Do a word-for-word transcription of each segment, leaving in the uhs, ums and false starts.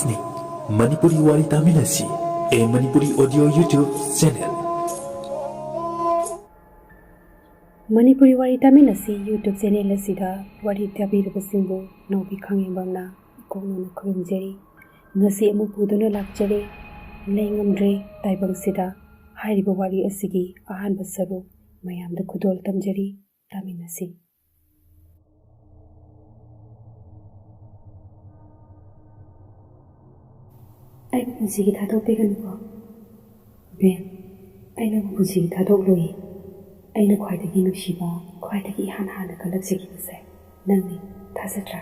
ꯅꯤ꯫ ꯃꯅꯤꯄꯨꯔꯤ ꯋꯥꯔꯤ ꯇꯥꯃꯤꯟꯅꯁꯤ, A Manipuri Audio YouTube channel꯫ Manipuri ꯋꯥꯔꯤ ꯇꯥꯃꯤꯟꯅꯁꯤ YouTube channel ꯑꯁꯤꯗ ꯋꯥꯔꯤ ꯇꯥꯕꯤꯔꯤꯕꯁꯤꯡꯕꯨ ꯅꯥꯎꯕꯤ ꯈꯥꯉꯦꯝꯕꯝꯅ ꯏꯀꯣꯛ ꯅꯧꯅ ꯈꯨꯔꯨꯝꯖꯔꯤ꯫ ꯉꯁꯤ ꯑꯃꯨꯛ ꯄꯨꯗꯨꯅ ꯂꯥꯛꯆꯔꯦ, ꯂꯩ ꯉꯝꯗ꯭ꯔꯦ ꯇꯥꯏꯕꯪꯁꯤꯗ꯫ ꯍꯥꯏꯔꯤꯕ ꯋꯥꯔꯤ ꯑꯁꯤꯒꯤ ꯑꯍꯥꯟꯕ ꯁꯔꯨꯛ ꯃꯌꯥꯝꯗ ꯈꯨꯗꯣꯜ ꯇꯝꯖꯔꯤ, ꯇꯥꯃꯤꯟꯅꯁꯤ꯫ ꯑꯩꯕꯨ ꯄꯨꯟꯁꯤꯒꯤ ꯊꯥꯗꯣꯛꯄꯤꯒꯅꯨꯀꯣ꯫ ꯕꯦꯝ, ꯑꯩ ꯅꯪꯕꯨ ꯄꯨꯟꯁꯤꯒꯤ ꯊꯥꯗꯣꯛꯂꯣꯏꯌꯦ꯫ ꯑꯩꯅ ꯈ꯭ꯋꯥꯏꯗꯒꯤ ꯅꯨꯡꯁꯤꯕ, ꯈ꯭ꯋꯥꯏꯗꯒꯤ ꯏꯍꯥꯟ ꯍꯥꯟꯅ ꯀꯜꯂꯛꯆꯈꯤꯕꯁꯦ ꯅꯪꯅꯤ, ꯊꯥꯖꯗ꯭ꯔꯥ?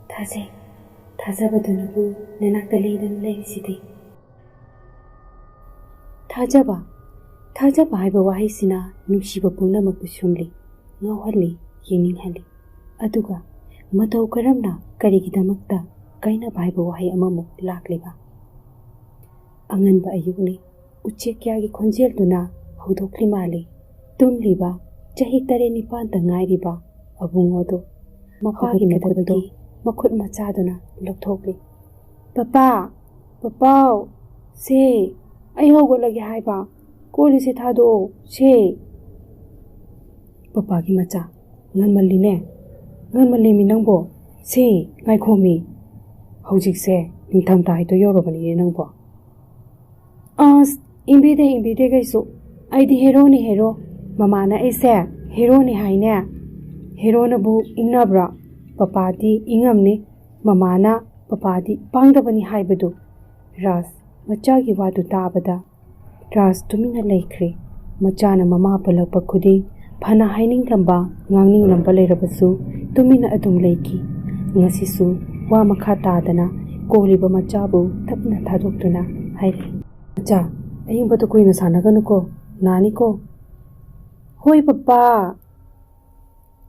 ꯊꯥꯖꯩ꯫ ꯊꯥꯖꯕꯗꯨꯅꯕꯨ ꯅꯅꯥꯛꯇ ꯂꯦꯡꯗꯅ ꯂꯩꯔꯤꯁꯤꯗꯤ꯫ ꯊꯥꯖꯕ, ꯊꯥꯖꯕ ꯍꯥꯏꯕ ꯋꯥꯍꯩꯁꯤꯅ ꯅꯨꯡꯁꯤꯕ ꯄꯨꯝꯅꯃꯛꯄꯨ ꯁꯨꯝꯂꯤ, ꯉꯥꯎꯍꯜꯂꯤ, ꯌꯦꯡꯅꯤꯡꯍꯜꯂꯤ꯫ ꯑꯗꯨꯒ ꯃꯇꯧ ꯀꯔꯝꯅ, ꯀꯔꯤꯒꯤꯗꯃꯛꯇ ꯀꯥꯏꯅꯕ ꯍꯥꯏꯕ ꯋꯥꯍꯩ ꯑꯃꯃꯨꯛ ꯂꯥꯛꯂꯤꯕ? ꯑꯉꯟꯕ ꯑꯌꯨꯛꯅꯤ, ꯎꯆꯦꯛ ꯀꯌꯥꯒꯤ ꯈꯣꯟꯖꯦꯜꯗꯨꯅ ꯍꯧꯗꯣꯛꯂꯤ ꯃꯥꯜꯂꯤ꯫ ꯇꯨꯝꯂꯤꯕ, ꯆꯍꯤ ꯇꯔꯦꯠ ꯅꯤꯄꯥꯟꯇ ꯉꯥꯏꯔꯤꯕ ꯑꯕꯨꯡꯉꯣꯗꯨ ꯃꯄꯥꯒꯤ ꯍꯧꯒꯠꯀꯗꯕꯒꯤ ꯃꯈꯨꯠꯇꯨ ꯃꯈꯨꯠ ꯃꯆꯥꯗꯨꯅ ꯂꯧꯊꯣꯛꯂꯤ꯫ "ꯄꯄꯥ, ꯄꯄꯥꯎ, ꯁꯦ, ꯑꯩ ꯍꯧꯒꯠꯂꯒꯦ ꯍꯥꯏꯕ, ꯀꯣꯜꯂꯤꯁꯦ ꯊꯥꯗꯣꯛꯑꯣ, ꯁꯦ꯫" ꯄꯄꯥꯒꯤ ꯃꯆꯥ, "ꯉꯟꯃꯜꯂꯤꯅꯦ, ꯉꯟꯃꯜꯂꯤꯃꯤ ꯅꯪꯕꯣ, ꯁꯦ, ꯉꯥꯏꯈꯣꯃꯤ, ꯍꯧꯖꯤꯛꯁꯦ ꯅꯤꯡꯊꯝꯊꯥ ꯍꯥꯏꯗꯣ ꯌꯧꯔꯕꯅꯤꯅꯦ ꯅꯪꯕꯣ꯫" "ꯑꯁ, ꯏꯪꯕꯤꯗꯦ, ꯏꯪꯕꯤꯗꯦ ꯀꯩꯁꯨ꯫ ꯑꯩꯗꯤ ꯍꯦꯔꯣꯅꯤ, ꯍꯦꯔꯣ꯫ ꯃꯃꯥꯅ ꯑꯩꯁꯦ ꯍꯦꯔꯣꯅꯤ ꯍꯥꯏꯅꯦ꯫ ꯍꯦꯔꯣꯅꯕꯨ ꯏꯪꯅꯕ꯭ꯔꯣ? ꯄꯄꯥꯗꯤ ꯏꯪꯉꯝꯅꯤ꯫ ꯃꯃꯥꯅ ꯄꯄꯥꯗꯤ ꯄꯥꯡꯗꯕꯅꯤ ꯍꯥꯏꯕꯗꯨ꯫" ꯔꯥꯖ ꯃꯆꯥꯒꯤ ꯋꯥꯗꯨ ꯇꯥꯕꯗ ꯔꯥꯖ ꯇꯨꯃꯤꯟꯅ ꯂꯩꯈ꯭ꯔꯦ꯫ ꯃꯆꯥꯅ ꯃꯃꯥ ꯄꯜꯂꯛꯄ ꯈꯨꯗꯤꯡ ꯐꯅ ꯍꯥꯏꯅꯤꯡꯂꯝꯕ, ꯉꯥꯡꯅꯤꯡꯂꯝꯕ ꯂꯩꯔꯕꯁꯨ ꯇꯨꯃꯤꯟꯅ ꯑꯗꯨꯝ ꯂꯩꯈꯤ꯫ ꯉꯁꯤꯁꯨ ꯋꯥ ꯃꯈꯥ ꯇꯥꯗꯅ ꯀꯣꯜꯂꯤꯕ ꯃꯆꯥꯕꯨ ꯇꯞꯅ ꯊꯥꯗꯣꯛꯇꯨꯅ ꯍꯥꯏꯔꯛꯏ, "ꯃꯆꯥ, ꯑꯌꯤꯡꯕꯗ ꯀꯨꯏꯅ ꯁꯥꯟꯅꯒꯅꯨꯀꯣ, ꯅꯥꯅꯤꯀꯣ꯫" "ꯍꯣꯏ ꯄꯄꯥ꯫"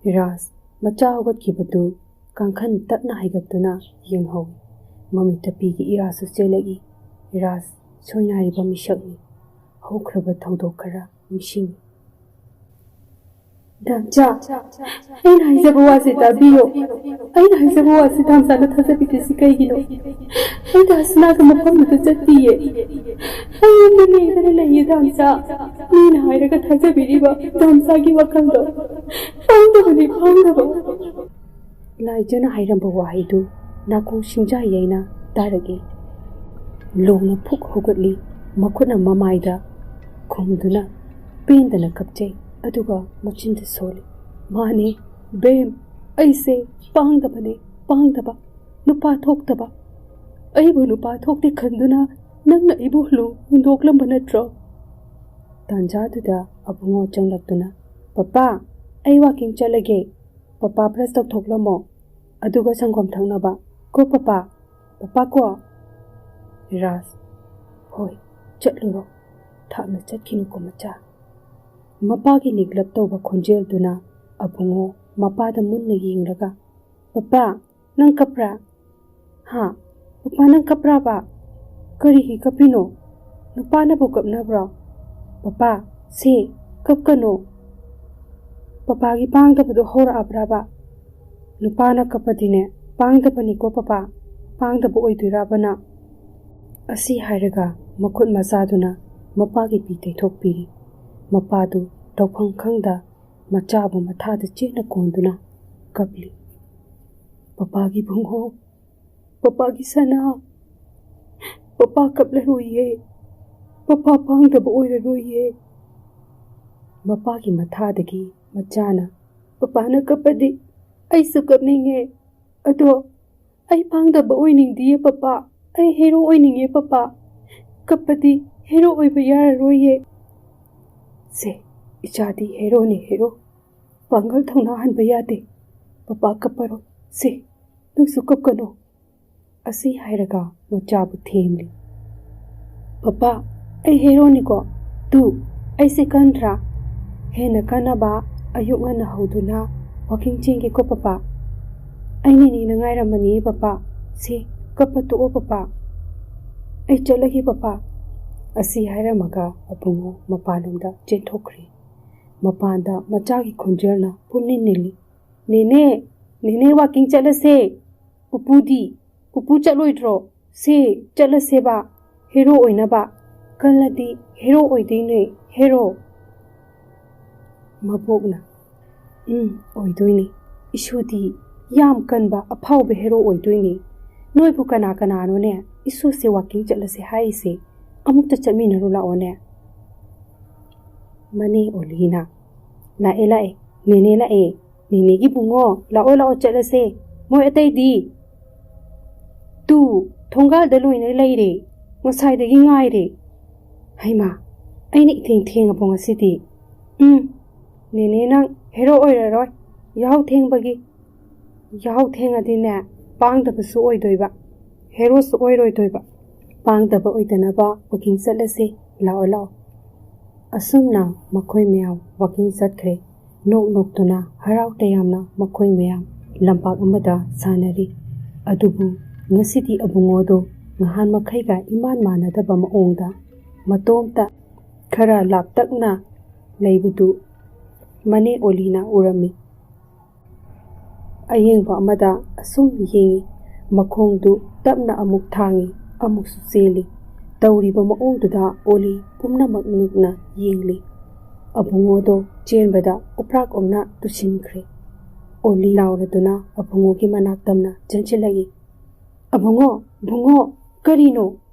ꯔꯥꯖ ꯃꯆꯥ ꯍꯧꯒꯠꯈꯤꯕꯗꯨ ꯀꯥꯡꯈꯟ ꯇꯞꯅ ꯍꯥꯏꯒꯠꯇꯨꯅ ꯌꯦꯡꯍꯧꯏ꯫ ꯃꯃꯤꯠꯇ ꯄꯤꯒꯤ ꯏꯔꯥꯁꯨ ꯆꯦꯜꯂꯛꯏ꯫ ꯔꯥꯖ ꯁꯣꯏꯅꯥꯏꯔꯤꯕ ꯃꯤꯁꯛꯅꯤ꯫ ꯍꯧꯈ꯭ꯔꯕ ꯊꯧꯗꯣꯛ ꯈꯔ ꯅꯤꯡꯁꯤꯡꯏ꯫ ꯗꯥꯝꯆꯥ, ꯑꯩꯅ ꯍꯥꯏꯖꯕ ꯋꯥꯁꯦ ꯇꯥꯕꯤꯌꯣ꯫ ꯑꯩꯅ ꯍꯥꯏꯖꯕ ꯋꯥꯁꯦ ꯗꯥꯝꯆꯥꯅ ꯊꯥꯖꯕꯤꯗ꯭ꯔꯤꯁꯤ ꯀꯩꯒꯤꯅꯣ? ꯑꯩ ꯗꯥꯁꯅꯥꯒ ꯃꯐꯝꯗꯨꯗ ꯆꯠꯇꯤꯌꯦ꯫ ꯑꯩ ꯌꯨꯝꯗ ꯂꯦꯡꯗꯅ ꯂꯩꯌꯦ ꯗꯥꯝꯆꯥ꯫ ꯃꯤꯅ ꯍꯥꯏꯔꯒ ꯊꯥꯖꯕꯤꯔꯤꯕ ꯗꯥꯝꯆꯥꯒꯤ ꯋꯥꯈꯜꯗꯣ ꯄꯥꯡꯗꯕꯅꯤ, ꯄꯥꯡꯗꯕ꯫ ꯂꯥꯏꯖꯅ ꯍꯥꯏꯔꯝꯕ ꯋꯥꯍꯩꯗꯨ ꯅꯥꯀꯣꯡ ꯁꯤꯡꯖꯥ ꯌꯩꯅ ꯇꯥꯔꯛꯏ꯫ ꯂꯣꯡꯅ ꯐꯨꯛ ꯍꯧꯒꯠꯂꯤ, ꯃꯈꯨꯠꯅ ꯃꯃꯥꯏꯗ ꯈꯨꯝꯗꯨꯅ ꯄꯦꯟꯗꯅ ꯀꯞꯆꯩ, ꯑꯗꯨꯒ ꯃꯆꯤꯟꯗ ꯁꯣꯜꯂꯤ꯫ "ꯃꯥꯅꯦ, ꯕꯦꯝ, ꯑꯩꯁꯦ ꯄꯥꯡꯗꯕꯅꯦ, ꯄꯥꯡꯗꯕ, ꯅꯨꯄꯥ ꯊꯣꯛꯇꯕ꯫ ꯑꯩꯕꯨ ꯅꯨꯄꯥ ꯊꯣꯛꯇꯦ ꯈꯟꯗꯨꯅ ꯅꯪꯅ ꯑꯩꯕꯨ ꯍꯨꯟꯗꯣꯛꯂꯝꯕ ꯅꯠꯇ꯭ꯔꯣ?" ꯇꯥꯟꯖꯥꯗꯨꯗ ꯑꯕꯨꯡꯉꯣ ꯆꯪꯂꯛꯇꯨꯅ, "ꯄꯄꯥ, ꯑꯩ ꯋꯥꯀꯤꯡ ꯆꯠꯂꯒꯦ꯫ ꯄꯄꯥ ꯕ꯭ꯔꯁ ꯇꯧꯊꯣꯛꯂꯝꯃꯣ, ꯑꯗꯨꯒ ꯁꯪꯒꯣꯝ ꯊꯛꯅꯕ꯫ ꯀꯣ ꯄꯄꯥ? ꯄꯄꯥ ꯀꯣ?" ꯔꯥꯖ, "ꯍꯣꯏ, ꯆꯠꯂꯨꯔꯣ꯫ ꯊꯥꯞꯅ ꯆꯠꯈꯤꯅꯨꯀꯣ ꯃꯆꯥ꯫" ꯃꯄꯥꯒꯤ ꯅꯤꯛꯂꯞ ꯇꯧꯕ ꯈꯣꯟꯖꯦꯜꯗꯨꯅ ꯑꯕꯨꯡꯉꯣ ꯃꯄꯥꯗ ꯃꯨꯟꯅ ꯌꯦꯡꯂꯒ, "ꯄꯄꯥ, ꯅꯪ ꯀꯞꯄ꯭ꯔꯥ?" "ꯍꯥ? ꯄꯄꯥ, ꯅꯪ ꯀꯞꯄ꯭ꯔꯥꯕ? ꯀꯔꯤꯒꯤ ꯀꯞꯄꯤꯅꯣ? ꯅꯨꯄꯥꯅꯕꯨ ꯀꯞꯅꯕ꯭ꯔꯣ? ꯄꯄꯥ, ꯁꯦ, ꯀꯞꯀꯅꯣ꯫ ꯄꯄꯥꯒꯤ ꯄꯥꯡꯗꯕꯗꯣ ꯍꯧꯔꯛꯑꯕ꯭ꯔꯥꯕ? ꯅꯨꯄꯥꯅ ꯀꯞꯄꯗꯤꯅꯦ, ꯄꯥꯡꯗꯕꯅꯤꯀꯣ ꯄꯄꯥ꯫ ꯄꯥꯡꯗꯕ ꯑꯣꯏꯗꯣꯏꯔꯥꯕ ꯅꯪ?" ꯑꯁꯤ ꯍꯥꯏꯔꯒ ꯃꯈꯨꯠ ꯃꯆꯥꯗꯨꯅ ꯃꯄꯥꯒꯤ ꯄꯤ ꯇꯩꯊꯣꯛꯄꯤꯔꯤ꯫ ꯃꯄꯥꯗꯨ ꯇꯧꯐꯝ ꯈꯪꯗ ꯃꯆꯥꯕꯨ ꯃꯊꯥꯗ ꯆꯦꯠꯅ ꯀꯣꯟꯗꯨꯅ ꯀꯞꯂꯤ꯫ "ꯄꯄꯥꯒꯤ ꯕꯨꯡꯉꯣ, ꯄꯄꯥꯒꯤ ꯁꯅꯥ, ꯄꯄꯥ ꯀꯞꯂꯔꯣꯏꯌꯦ, ꯄꯄꯥ ꯄꯥꯡꯗꯕ ꯑꯣꯏꯔꯔꯣꯏꯌꯦ꯫" ꯃꯄꯥꯒꯤ ꯃꯊꯥꯗꯒꯤ ꯃꯆꯥꯅ, "ꯄꯄꯥꯅ ꯀꯞꯄꯗꯤ ꯑꯩꯁꯨ ꯀꯞꯅꯤꯡꯉꯦ, ꯑꯗꯣ ꯑꯩ ꯄꯥꯡꯗꯕ ꯑꯣꯏꯅꯤꯡꯗꯤꯌꯦ ꯄꯄꯥ, ꯑꯩ ꯍꯦꯔꯣ ꯑꯣꯏꯅꯤꯡꯉꯦ ꯄꯄꯥ, ꯀꯞꯄꯗꯤ ꯍꯦꯔꯣ ꯑꯣꯏꯕ ꯌꯥꯔꯔꯣꯏꯌꯦ꯫" "ꯁꯦ, ꯏꯆꯥꯗꯤ ꯍꯦꯔꯣꯅꯦ ꯍꯦꯔꯣ, ꯄꯥꯡꯒꯜ ꯊꯧꯅꯥ ꯍꯟꯕ ꯌꯥꯗꯦ, ꯄꯄꯥ ꯀꯞꯄꯔꯣꯏ, ꯁꯦ, ꯅꯪꯁꯨ ꯀꯞꯀꯅꯨ꯫" ꯑꯁꯤ ꯍꯥꯏꯔꯒ ꯃꯆꯥꯕꯨ ꯊꯦꯝꯂꯤ꯫ "ꯄꯄꯥ, ꯑꯩ ꯍꯦꯔꯣꯅꯤꯀꯣ꯫ ꯇꯨ, ꯑꯩꯁꯦ ꯀꯟꯗ꯭ꯔꯥ? ꯍꯦꯟꯅ ꯀꯟꯅꯕ ꯑꯌꯨꯛ ꯉꯟꯅ ꯍꯧꯗꯨꯅ ꯋꯥꯀꯤꯡ ꯆꯦꯟꯒꯦꯀꯣ ꯄꯄꯥ꯫ ꯑꯩ ꯅꯤꯅꯤꯅ ꯉꯥꯏꯔꯝꯃꯅꯤ ꯄꯄꯥ꯫ ꯁꯦ, ꯀꯞꯄ ꯇꯣꯛꯑꯣ ꯄꯄꯥ꯫ ꯑꯩ ꯆꯠꯂꯒꯦ ꯄꯄꯥ꯫" ꯑꯁꯤ ꯍꯥꯏꯔꯝꯃꯒ ꯑꯕꯨꯡꯉꯣ ꯃꯄꯥꯟꯂꯣꯝꯗ ꯆꯦꯟꯊꯣꯛꯈ꯭ꯔꯦ꯫ ꯃꯄꯥꯟꯗ ꯃꯆꯥꯒꯤ ꯈꯣꯟꯖꯦꯜꯅ ꯄꯨꯝꯅꯤꯟ ꯅꯤꯜꯂꯤ꯫ "ꯅꯦꯅꯦ, ꯅꯦꯅꯦ, ꯋꯥꯀꯤꯡ ꯆꯠꯂꯁꯦ꯫ ꯎꯄꯨꯗꯤ? ꯎꯄꯨ ꯆꯠꯂꯣꯏꯗ꯭ꯔꯣ? ꯁꯦ, ꯆꯠꯂꯁꯦꯕ꯫ ꯍꯦꯔꯣ ꯑꯣꯏꯅꯕ꯫ ꯀꯜꯂꯗꯤ ꯍꯦꯔꯣ ꯑꯣꯏꯗꯣꯏꯅꯦ, ꯍꯦꯔꯣ꯫" ꯃꯕꯣꯛꯅ, "ꯎꯝ, ꯑꯣꯏꯗꯣꯏꯅꯦ꯫ ꯏꯁꯨꯗꯤ ꯌꯥꯝ ꯀꯟꯕ ꯑꯐꯥꯎꯕ ꯍꯦꯔꯣ ꯑꯣꯏꯗꯣꯏꯅꯦ꯫ ꯅꯣꯏꯕꯨ ꯀꯅꯥ ꯀꯅꯥꯅꯣꯅꯦ ꯏꯁꯨꯁꯦ ꯋꯥꯀꯤꯡ ꯆꯠꯂꯁꯦ ꯍꯥꯏꯔꯤꯁꯦ? ꯑꯃꯨꯛꯇ ꯆꯠꯃꯤꯟꯅꯔꯨ ꯂꯥꯛꯑꯣꯅꯦ꯫" ꯃꯅꯦ ꯑꯣꯂꯤꯅ, "ꯂꯥꯛꯑꯦ, ꯂꯥꯛꯑꯦ, ꯅꯦꯅꯦ ꯂꯥꯛꯑꯦ꯫ ꯅꯦꯅꯦꯒꯤ ꯕꯨꯡꯉꯣ, ꯂꯥꯛꯑꯣ, ꯂꯥꯛꯑꯣ, ꯆꯠꯂꯁꯦ꯫ ꯃꯣꯏ ꯑꯇꯩꯗꯤ?" "ꯇꯨ, ꯊꯣꯡꯒꯥꯜꯗ ꯂꯣꯏꯅ ꯂꯩꯔꯦ꯫ ꯉꯁꯥꯏꯗꯒꯤ ꯉꯥꯏꯔꯦ꯫" "ꯍꯩꯃꯥ, ꯑꯩꯅ ꯏꯊꯦꯡ ꯊꯦꯡꯉꯕꯣ ꯉꯁꯤꯗꯤ? ꯎꯝ, ꯅꯦꯅꯦ ꯅꯪ ꯍꯦꯔꯣ ꯑꯣꯏꯔꯔꯣꯏ, ꯌꯥꯍꯧ ꯊꯦꯡꯕꯒꯤ꯫ ꯌꯥꯍꯧ ꯊꯦꯡꯉꯗꯤꯅꯦ, ꯄꯥꯡꯗꯕꯁꯨ ꯑꯣꯏꯗꯣꯏꯕ, ꯍꯦꯔꯣꯁꯨ ꯑꯣꯏꯔꯣꯏꯗꯣꯏꯕ꯫ ꯄꯥꯡꯗꯕ ꯑꯣꯏꯗꯅꯕ ꯋꯥꯀꯤꯡ ꯆꯠꯂꯁꯦ, ꯂꯥꯛꯑꯣ, ꯂꯥꯛꯑꯣ꯫" ꯑꯁꯨꯝꯅ ꯃꯈꯣꯏ ꯃꯌꯥꯝ ꯋꯥꯀꯤꯡ ꯆꯠꯈ꯭ꯔꯦ꯫ ꯅꯣꯛ ꯅꯣꯛꯇꯨꯅ ꯍꯔꯥꯎ ꯇꯌꯥꯝꯅ ꯃꯈꯣꯏ ꯃꯌꯥꯝ ꯂꯝꯄꯥꯛ ꯑꯃꯗ ꯁꯥꯟꯅꯔꯤ꯫ ꯑꯗꯨꯕꯨ ꯉꯁꯤꯗꯤ ꯑꯕꯨꯡꯉꯣꯗꯣ ꯅꯍꯥꯟ ꯃꯈꯩꯒ ꯏꯃꯥꯟ ꯃꯥꯟꯅꯗꯕ ꯃꯑꯣꯡꯗ ꯃꯇꯣꯝꯇ ꯈꯔ ꯂꯥꯞꯇꯛꯅ ꯂꯩꯕꯗꯨ ꯃꯅꯦ ꯑꯣꯂꯤꯅ ꯎꯔꯝꯃꯤ꯫ ꯑꯌꯦꯡꯕ ꯑꯃꯗ ꯑꯁꯨꯝ ꯌꯦꯡꯉꯤ꯫ ꯃꯈꯣꯡꯗꯨ ꯇꯞꯅ ꯑꯃꯨꯛ ꯊꯥꯡꯉꯤ, ꯑꯃꯨꯛꯁꯨ ꯆꯦꯜꯂꯤ꯫ ꯇꯧꯔꯤꯕ ꯃꯑꯣꯡꯗꯨꯗ ꯑꯣꯂꯤ ꯄꯨꯝꯅꯃꯛ ꯉꯛꯅ ꯌꯦꯡꯂꯤ꯫ ꯑꯕꯨꯡꯉꯣꯗꯣ ꯆꯦꯟꯕꯗ ꯎꯄ꯭ꯔꯥꯛ ꯑꯣꯝꯅ ꯇꯨꯁꯤꯟꯈ꯭ꯔꯦ꯫ ꯑꯣꯂꯤ ꯂꯥꯎꯔꯗꯨꯅ ꯑꯕꯨꯡꯉꯣꯒꯤ ꯃꯅꯥꯛ ꯇꯝꯅ ꯆꯦꯟꯁꯤꯜꯂꯛꯏ꯫ "ꯑꯕꯨꯡꯉꯣ, ꯕꯨꯡꯉꯣ, ꯀꯔꯤꯅꯣ?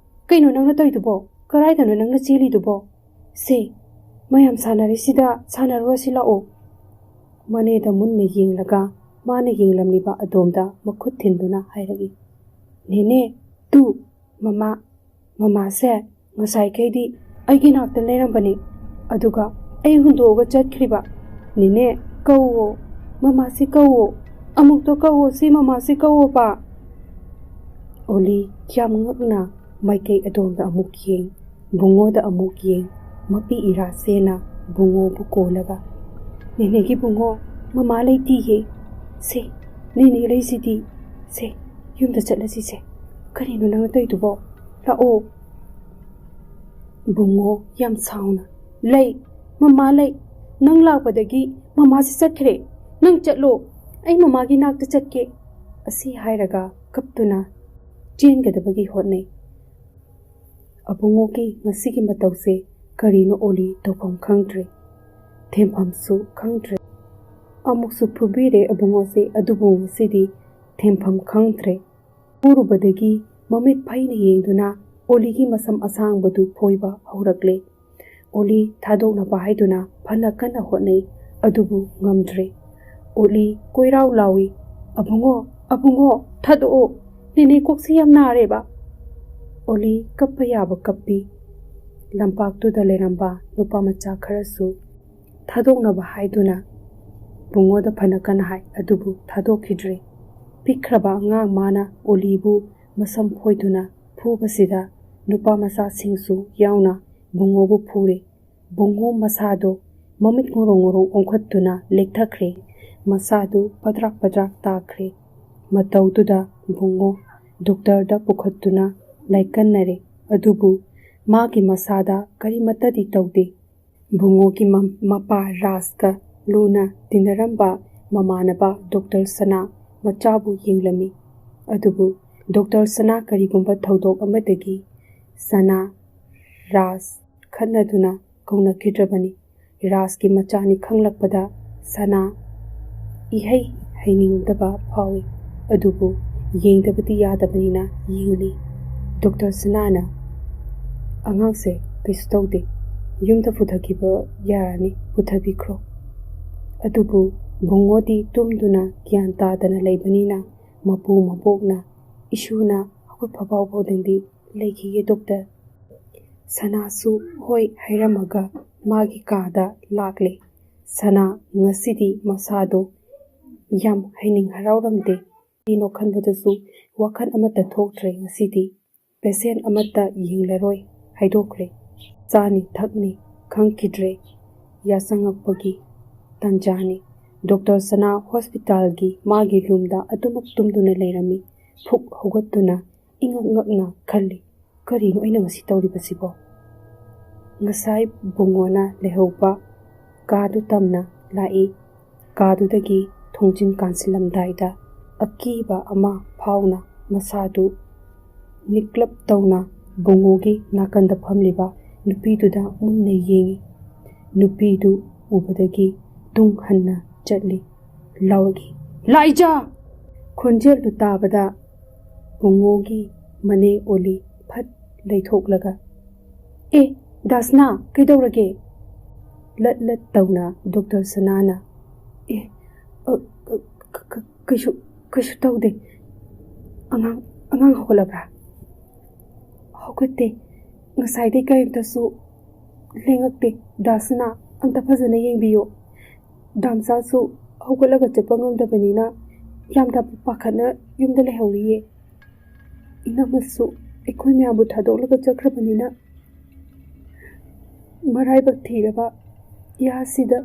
ꯀꯩꯅꯣ ꯅꯪꯅ ꯇꯧꯔꯤꯗꯨꯕꯣ? ꯀꯗꯥꯏꯗꯅꯣ ꯅꯪꯅ ꯆꯦꯜꯂꯤꯗꯨꯕꯣ? ꯁꯦ, ꯃꯌꯥꯝ ꯁꯥꯟꯅꯔꯤꯁꯤꯗ ꯁꯥꯟꯅꯔꯨꯔꯁꯤ ꯂꯥꯛꯑꯣ꯫" ꯃꯅꯦꯗ ꯃꯨꯟꯅ ꯌꯦꯡꯂꯒ ꯃꯥꯅ ꯌꯦꯡꯂꯝꯂꯤꯕ ꯑꯗꯣꯝꯗ ꯃꯈꯨꯠ ꯊꯤꯟꯗꯨꯅ ꯍꯥꯏꯔꯛꯏ꯫ "ꯅꯦꯅꯦ, ꯇꯨ, ꯃꯃꯥ, ꯃꯃꯥꯁꯦ ꯉꯁꯥꯏꯈꯩꯗꯤ ꯑꯩꯒꯤ ꯅꯥꯛꯇ ꯂꯩꯔꯝꯕꯅꯤ, ꯑꯗꯨꯒ ꯑꯩ ꯍꯨꯟꯗꯣꯛꯑꯒ ꯆꯠꯈ꯭ꯔꯤꯕ꯫ ꯅꯦꯅꯦ, ꯀꯧꯋꯣ, ꯃꯃꯥꯁꯤ ꯀꯧꯋꯣ, ꯑꯃꯨꯛꯇ ꯀꯧꯋꯣ, ꯁꯤ ꯃꯃꯥꯁꯤ ꯀꯧꯋꯣꯕ꯫" ꯑꯣꯂꯤ ꯌꯥꯝ ꯉꯛꯅ ꯃꯥꯏꯀꯩ ꯑꯗꯣꯝꯗ ꯑꯃꯨꯛ ꯌꯦꯡ, ꯕꯨꯡꯉꯣꯗ ꯑꯃꯨꯛ ꯌꯦꯡ, ꯃꯄꯤ ꯏꯔꯥ ꯆꯦꯅ ꯕꯨꯡꯉꯣꯕꯨ ꯀꯣꯜꯂꯒ, "ꯅꯦꯅꯦꯒꯤ ꯕꯨꯡꯉꯣ, ꯃꯃꯥ ꯂꯩꯇꯤꯌꯦ꯫ ꯁꯦ, ꯅꯦꯅꯦ ꯂꯩꯁꯤꯗꯤ꯫ ꯁꯦ, ꯌꯨꯝꯗ ꯆꯠꯂꯁꯤꯁꯦ꯫ ꯀꯔꯤꯅꯣ ꯅꯪꯅ ꯇꯧꯔꯤꯗꯨꯕꯣ? ꯂꯥꯛꯑꯣ꯫" ꯕꯨꯡꯉꯣ ꯌꯥꯝ ꯁꯥꯎꯅ, "ꯂꯩ, ꯃꯃꯥ ꯂꯩ꯫ "ꯅꯪ ꯂꯥꯛꯄꯗꯒꯤ ꯃꯃꯥꯁꯤ ꯆꯠꯈ꯭ꯔꯦ꯫ ꯅꯪ ꯆꯠꯂꯣ, ꯑꯩ ꯃꯃꯥꯒꯤ ꯅꯥꯛꯇ ꯆꯠꯀꯦ," ꯑꯁꯤ ꯍꯥꯏꯔꯒ ꯀꯞꯇꯨꯅ ꯆꯦꯟꯒꯗꯕꯒꯤ ꯍꯣꯠꯅꯩ꯫ ꯑꯕꯨꯡꯉꯣꯒꯤ ꯉꯁꯤꯒꯤ ꯃꯇꯧꯁꯦ ꯀꯔꯤꯅꯣ ꯑꯣꯂꯤ ꯇꯧꯐꯝ ꯈꯪꯗ꯭ꯔꯦ, ꯊꯦꯝꯐꯝꯁꯨ ꯈꯪꯗ꯭ꯔꯦ꯫ ꯑꯃꯨꯛꯁꯨ ꯐꯨꯕꯤꯔꯦ ꯑꯕꯨꯡꯉꯣꯁꯦ, ꯑꯗꯨꯕꯨ ꯉꯁꯤꯗꯤ ꯊꯦꯝꯐꯝ ꯈꯪꯗ꯭ꯔꯦ꯫ ꯐꯨꯔꯨꯕꯗꯒꯤ ꯃꯃꯤꯠ ꯐꯩꯅ ꯌꯦꯡꯗꯨꯅ ꯑꯣꯂꯤꯒꯤ ꯃꯁꯝ ꯑꯁꯥꯡꯕꯗꯨ ꯐꯣꯏꯕ ꯍꯧꯔꯛꯂꯦ꯫ ꯑꯣꯂꯤ ꯊꯥꯗꯣꯛꯅꯕ ꯍꯥꯏꯗꯨꯅ ꯐꯅ ꯀꯟꯅ ꯍꯣꯠꯅꯩ, ꯑꯗꯨꯕꯨ ꯉꯝꯗ꯭ꯔꯦ꯫ ꯑꯣꯂꯤ ꯀꯣꯏꯔꯥꯎ ꯂꯥꯎꯏ, "ꯑꯕꯨꯡꯉꯣ, ꯑꯕꯨꯡꯉꯣ, ꯊꯥꯗꯣꯛꯑꯣ, ꯅꯦꯅꯦ ꯀꯣꯛꯁꯤ ꯌꯥꯝ ꯅꯥꯔꯦꯕ꯫" ꯑꯣꯂꯤ ꯀꯞꯄ ꯌꯥꯕ ꯀꯞꯄꯤ꯫ ꯂꯝꯄꯥꯛꯇꯨꯗ ꯂꯩꯔꯝꯕ ꯅꯨꯄꯥ ꯃꯆꯥ ꯈꯔꯁꯨ ꯊꯥꯗꯣꯛꯅꯕ ꯍꯥꯏꯗꯨꯅ ꯕꯨꯡꯉꯣꯗ ꯐꯅ ꯀꯟꯅ ꯍꯥꯏ, ꯑꯗꯨꯕꯨ ꯊꯥꯗꯣꯛꯈꯤꯗ꯭ꯔꯦ꯫ ꯄꯤꯛꯈ꯭ꯔꯕ ꯑꯉꯥꯡ ꯃꯥꯅ ꯑꯣꯂꯤꯕꯨ ꯃꯁꯝ ꯐꯣꯏꯗꯨꯅ ꯐꯨꯕꯁꯤꯗ ꯅꯨꯄꯥ ꯃꯆꯥꯁꯤꯡꯁꯨ ꯌꯥꯎꯅ ꯕꯨꯡꯉꯣꯕꯨ ꯐꯨꯔꯦ꯫ ꯕꯨꯡꯉꯣ ꯃꯁꯥꯗꯣ ꯃꯃꯤꯠ ꯉꯣꯔꯣꯡ ꯉꯣꯔꯣꯡ ꯑꯣꯟꯈꯠꯇꯨꯅ ꯂꯦꯛꯊꯈ꯭ꯔꯦ꯫ ꯃꯁꯥꯗꯨ ꯄꯗ꯭ꯔꯥꯛ ꯄꯗ꯭ꯔꯥꯛ ꯇꯥꯈ꯭ꯔꯦ꯫ ꯃꯇꯧꯗꯨꯗ ꯕꯨꯡꯉꯣ ꯗꯣꯛꯇꯔꯗ ꯄꯨꯈꯠꯇꯨꯅ ꯂꯥꯏꯀꯠꯅꯔꯦ꯫ ꯑꯗꯨꯕꯨ ꯃꯥꯒꯤ ꯃꯁꯥꯗ ꯀꯔꯤꯃꯠꯇꯗꯤ ꯇꯧꯗꯦ꯫ ꯕꯨꯡꯉꯣꯒꯤ ꯃ-, ꯃꯄꯥ ꯔꯥꯖꯀ ꯂꯨꯅ ꯇꯤꯟꯅꯔꯝꯕ ꯃꯃꯥꯟꯅꯕ ꯗꯣꯛꯇꯔ ꯁꯅꯥ ꯃꯆꯥꯕꯨ ꯌꯦꯡꯂꯝꯃꯤ꯫ ꯑꯗꯨꯕꯨ ꯗꯣꯛꯇꯔ ꯁꯅꯥ ꯀꯔꯤꯒꯨꯝꯕ ꯊꯧꯗꯣꯛ ꯑꯃꯗꯒꯤ ꯁꯅꯥ, ꯔꯥꯖ ꯈꯠꯅꯗꯨꯅ ꯀꯧꯅꯈꯤꯗ꯭ꯔꯕꯅꯤ꯫ ꯔꯥꯖꯀꯤ ꯃꯆꯥꯅꯤ ꯈꯪꯂꯛꯄꯗ ꯁꯅꯥ ꯏꯍꯩ ꯍꯩꯅꯤꯡꯗꯕ ꯐꯥꯎꯏ꯫ ꯑꯗꯨꯕꯨ ꯌꯦꯡꯗꯕꯗꯤ ꯌꯥꯗꯕꯅꯤꯅ ꯌꯦꯡꯂꯤ꯫ ꯗꯣꯛꯇꯔ ꯁꯅꯥꯅ, "ꯑꯉꯥꯡꯁꯦ ꯀꯩꯁꯨ ꯇꯧꯗꯦ, ꯌꯨꯝꯗ ꯄꯨꯊꯈꯤꯕ ꯌꯥꯔꯅꯤ, ꯄꯨꯊꯕꯤꯈ꯭ꯔꯣ꯫" ꯑꯗꯨꯕꯨ ꯕꯨꯡꯉꯣꯗꯤ ꯇꯨꯝꯗꯨꯅ ꯒ꯭ꯌꯥꯟ ꯇꯥꯗꯅ ꯂꯩꯕꯅꯤꯅ ꯃꯄꯨ ꯃꯕꯣꯛꯅ, "ꯏꯁꯨꯅ ꯍꯧꯒꯠꯐ ꯐꯥꯎꯕꯗꯪꯗꯤ ꯂꯩꯈꯤꯒꯦ ꯗꯣꯛꯇꯔ꯫" ꯁꯅꯥꯁꯨ ꯍꯣꯏ ꯍꯥꯏꯔꯝꯃꯒ ꯃꯥꯒꯤ ꯀꯥꯗ ꯂꯥꯛꯂꯦ꯫ ꯁꯅꯥ ꯉꯁꯤꯗꯤ ꯃꯁꯥꯗꯣ ꯌꯥꯝ ꯍꯩꯅꯤꯡ ꯍꯔꯥꯎꯔꯝꯗꯦ꯫ ꯀꯔꯤꯅꯣ ꯈꯟꯕꯗꯁꯨ ꯋꯥꯈꯜ ꯑꯃꯠꯇ ꯊꯣꯛꯇ꯭ꯔꯦ ꯉꯁꯤꯗꯤ꯫ ꯄꯦꯁꯦꯟ ꯑꯃꯠꯇ ꯌꯦꯡꯂꯔꯣꯏ ꯍꯥꯏꯗꯣꯛꯈ꯭ꯔꯦ꯫ ꯆꯥꯅꯤ ꯊꯛꯅꯤ ꯈꯪꯈꯤꯗ꯭ꯔꯦ꯫ ꯌꯥꯆꯪꯉꯛꯄꯒꯤ ꯇꯥꯟꯖꯥꯅꯤ꯫ ꯗꯣꯛꯇꯔ ꯁꯅꯥ ꯍꯣꯁꯄꯤꯇꯥꯜꯒꯤ ꯃꯥꯒꯤ ꯔꯨꯝꯗ ꯑꯗꯨꯃꯛ ꯇꯨꯝꯗꯨꯅ ꯂꯩꯔꯝꯃꯤ꯫ ꯐꯨꯛ ꯍꯧꯒꯠꯇꯨꯅ ꯏꯉꯛ ꯉꯛꯅ ꯈꯜꯂꯤ, "ꯀꯔꯤꯅꯣ ꯑꯩꯅ ꯉꯁꯤ ꯇꯧꯔꯤꯕꯁꯤꯕꯣ?" ꯉꯁꯥꯏ ꯕꯨꯡꯉꯣꯅ ꯂꯩꯍꯧꯕ ꯀꯥꯗꯨ ꯇꯝꯅ ꯂꯥꯛꯏ꯫ ꯀꯥꯗꯨꯗꯒꯤ ꯊꯣꯡꯖꯤꯟ ꯀꯥꯟꯁꯤꯜꯂꯝꯗꯥꯏꯗ ꯑꯀꯤꯕ ꯑꯃ ꯐꯥꯎꯅ ꯃꯁꯥꯗꯨ ꯅꯤꯛꯂꯞ ꯇꯧꯅ ꯕꯨꯡꯉꯣꯒꯤ ꯅꯥꯀꯟꯗ ꯐꯝꯂꯤꯕ ꯅꯨꯄꯤꯗꯨꯗ ꯃꯨꯟꯅ ꯌꯦꯡꯏ꯫ ꯅꯨꯄꯤꯗꯨ ꯎꯕꯗꯒꯤ ꯇꯨꯡ ꯍꯟꯅ ꯆꯠꯂꯤ꯫ ꯂꯥꯎꯔꯛꯏ, "ꯂꯥꯏꯖꯥ!" ꯈꯣꯟꯖꯦꯜꯗꯨ ꯇꯥꯕꯗ ꯕꯨꯡꯉꯣꯒꯤ ꯃꯅꯦ ꯑꯣꯂꯤ ꯐꯠ ꯂꯩꯊꯣꯛꯂꯒ, "ꯑꯦ, ꯗꯥꯁꯅꯥ, ꯀꯩꯗꯧꯔꯒꯦ?" ꯂꯠ ꯂꯠ ꯇꯧꯅ ꯗꯣꯛꯇꯔ ꯁꯅꯥꯅ, "ꯑꯦ, ꯑ, ꯑ, ꯀ-, ꯀ-, ꯀꯩꯁꯨ, ꯀꯩꯁꯨ ꯇꯧꯗꯦ꯫ ꯑꯉꯥꯡ, ꯑꯉꯥꯡ ꯍꯧꯒꯠꯂꯕ꯭ꯔꯥ?" "ꯍꯧꯒꯠꯇꯦ꯫ ꯉꯁꯥꯏꯗꯩ ꯀꯔꯤꯝꯇꯁꯨ ꯂꯦꯡꯉꯛꯇꯦ꯫ ꯗꯥꯁꯅꯥ, ꯑꯝꯇ ꯐꯖꯅ ꯌꯦꯡꯕꯤꯌꯣ꯫ ꯗꯥꯝꯆꯥꯁꯨ ꯍꯧꯒꯠꯂꯒ ꯆꯠꯄ ꯉꯝꯗꯕꯅꯤꯅ ꯌꯥꯝꯅ ꯄꯥꯈꯠꯅ ꯌꯨꯝꯗ ꯂꯩꯍꯧꯔꯤꯌꯦ꯫ ꯏꯅꯝꯃꯁꯨ ꯑꯩꯈꯣꯏ ꯃꯌꯥꯝꯕꯨ ꯊꯥꯗꯣꯛꯂꯒ ꯆꯠꯈ꯭ꯔꯕꯅꯤꯅ ꯃꯔꯥꯏꯕꯛ ꯊꯤꯔꯕ ꯏꯍꯥꯁꯤꯗ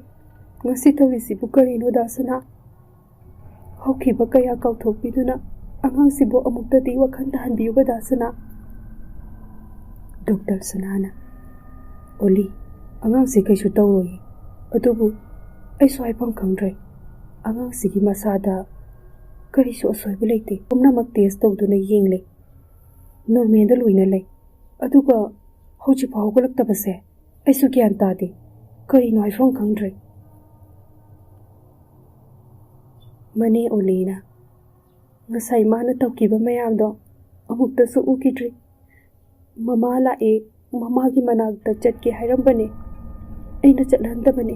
ꯉꯁꯤ ꯇꯧꯔꯤꯁꯤꯕꯨ ꯀꯔꯤꯅꯣ ꯗꯥꯁꯅꯥ? ꯍꯧꯈꯤꯕ ꯀꯌꯥ ꯀꯥꯎꯊꯣꯛꯄꯤꯗꯨꯅ ꯑꯉꯥꯡꯁꯤꯕꯨ ꯑꯃꯨꯛꯇꯗꯤ ꯋꯥꯈꯜ ꯇꯥꯍꯟꯕꯤꯌꯨꯕ ꯗꯥꯁꯅꯥ꯫" ꯗꯣꯛꯇꯔ ꯁꯅꯥꯅ, "ꯑꯣꯂꯤ, ꯑꯉꯥꯡꯁꯦ ꯀꯩꯁꯨ ꯇꯧꯔꯣꯏꯌꯦ, ꯑꯗꯨꯕꯨ ꯑꯩꯁꯨ ꯍꯥꯏꯐꯝ ꯈꯪꯗ꯭ꯔꯦ꯫ ꯑꯉꯥꯡꯁꯤꯒꯤ ꯃꯁꯥꯗ ꯀꯔꯤꯁꯨ ꯑꯁꯣꯏꯕ ꯂꯩꯇꯦ꯫ ꯄꯨꯝꯅꯃꯛ ꯇꯦꯁ ꯇꯧꯗꯨꯅ ꯌꯦꯡꯂꯦ, ꯅꯣꯔꯃꯦꯜꯗ ꯂꯣꯏꯅ ꯂꯩ꯫ ꯑꯗꯨꯒ ꯍꯧꯖꯤꯛꯐꯥꯎ ꯍꯧꯒꯠꯂꯛꯇꯕꯁꯦ ꯑꯩꯁꯨ ꯒ꯭ꯌꯥꯟ ꯇꯥꯗꯦ꯫ ꯀꯔꯤꯅꯣ ꯍꯥꯏꯐꯝ ꯈꯪꯗ꯭ꯔꯦ꯫" ꯃꯅꯦ ꯑꯣꯂꯤꯅ, "ꯉꯁꯥꯏ ꯃꯥꯅ ꯇꯧꯈꯤꯕ ꯃꯌꯥꯝꯗꯣ ꯑꯃꯨꯛꯇꯁꯨ ꯎꯈꯤꯗ꯭ꯔꯤ꯫ ꯃꯃꯥ ꯂꯥꯛꯑꯦ, ꯃꯃꯥꯒꯤ ꯃꯅꯥꯛꯇ ꯆꯠꯀꯦ ꯍꯥꯏꯔꯝꯕꯅꯦ, ꯑꯩꯅ ꯆꯠꯍꯟꯗꯕꯅꯦ꯫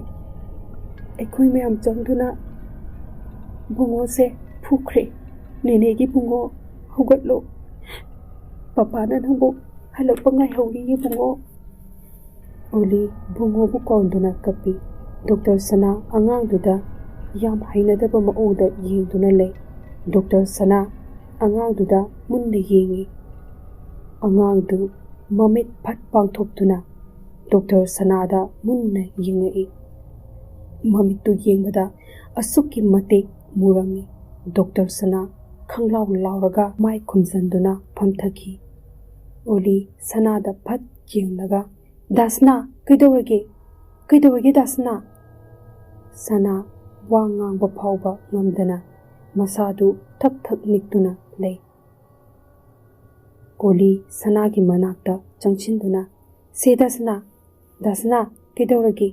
ꯑꯩꯈꯣꯏ ꯃꯌꯥꯝ ꯆꯪꯗꯨꯅ ꯕꯨꯡꯉꯣꯁꯦ ꯐꯨꯈ꯭ꯔꯦ꯫ ꯅꯦꯅꯦꯒꯤ ꯕꯨꯡꯉꯣ, ꯍꯧꯒꯠꯂꯣ꯫ ꯄꯄꯥꯅ ꯅꯪꯕꯨ ꯍꯜꯂꯛꯄ ꯉꯥꯏꯍꯧꯔꯤꯌꯦ ꯕꯨꯡꯉꯣ꯫" ꯑꯣꯂꯤ ꯕꯨꯡꯉꯣꯕꯨ ꯀꯧꯗꯨꯅ ꯀꯞꯄꯤ꯫ ꯗꯣꯛꯇꯔ ꯁꯅꯥ ꯑꯉꯥꯡꯗꯨꯗ ꯌꯥꯝ ꯍꯩꯅꯗꯕ ꯃꯑꯣꯡꯗ ꯌꯦꯡꯗꯨꯅ ꯂꯩ꯫ ꯗꯣꯛꯇꯔ ꯁꯅꯥ ꯑꯉꯥꯡꯗꯨꯗ ꯃꯨꯟꯅ ꯌꯦꯡꯏ꯫ ꯑꯉꯥꯡꯗꯨ ꯃꯃꯤꯠ ꯐꯠ ꯄꯥꯡꯊꯣꯛꯇꯨꯅ ꯗꯣꯛꯇꯔ ꯁꯅꯥꯗ ꯃꯨꯟꯅ ꯌꯦꯡꯉꯛꯏ꯫ ꯃꯃꯤꯠꯇꯨ ꯌꯦꯡꯕꯗ ꯑꯁꯨꯛꯀꯤ ꯃꯇꯤꯛ ꯃꯨꯔꯝꯃꯤ꯫ ꯗꯣꯛꯇꯔ ꯁꯅꯥ ꯈꯪꯂꯥꯎ ꯂꯥꯎꯔꯒ ꯃꯥꯏ ꯈꯨꯝꯖꯟꯗꯨꯅ ꯐꯝꯊꯈꯤ꯫ ꯑꯣꯂꯤ ꯁꯅꯥꯗ ꯐꯠ ꯌꯦꯡꯂꯒ, "ꯗꯥꯁꯅꯥ, ꯀꯩꯗꯧꯔꯒꯦ? ꯀꯩꯗꯧꯔꯒꯦ ꯗꯥꯁꯅꯥ?" ꯁꯅꯥ ꯋꯥ ꯉꯥꯡꯕ ꯐꯥꯎꯕ ꯉꯝꯗꯅ ꯃꯁꯥꯗꯨ ꯊꯛ ꯊꯛ ꯅꯤꯛꯇꯨꯅ ꯂꯩ꯫ ꯑꯣꯂꯤ ꯁꯅꯥꯒꯤ ꯃꯅꯥꯛꯇ ꯆꯪꯁꯤꯟꯗꯨꯅ, "ꯁꯦ ꯗꯥꯁꯅꯥ, ꯗꯥꯁꯅꯥ, ꯀꯩꯗꯧꯔꯒꯦ?"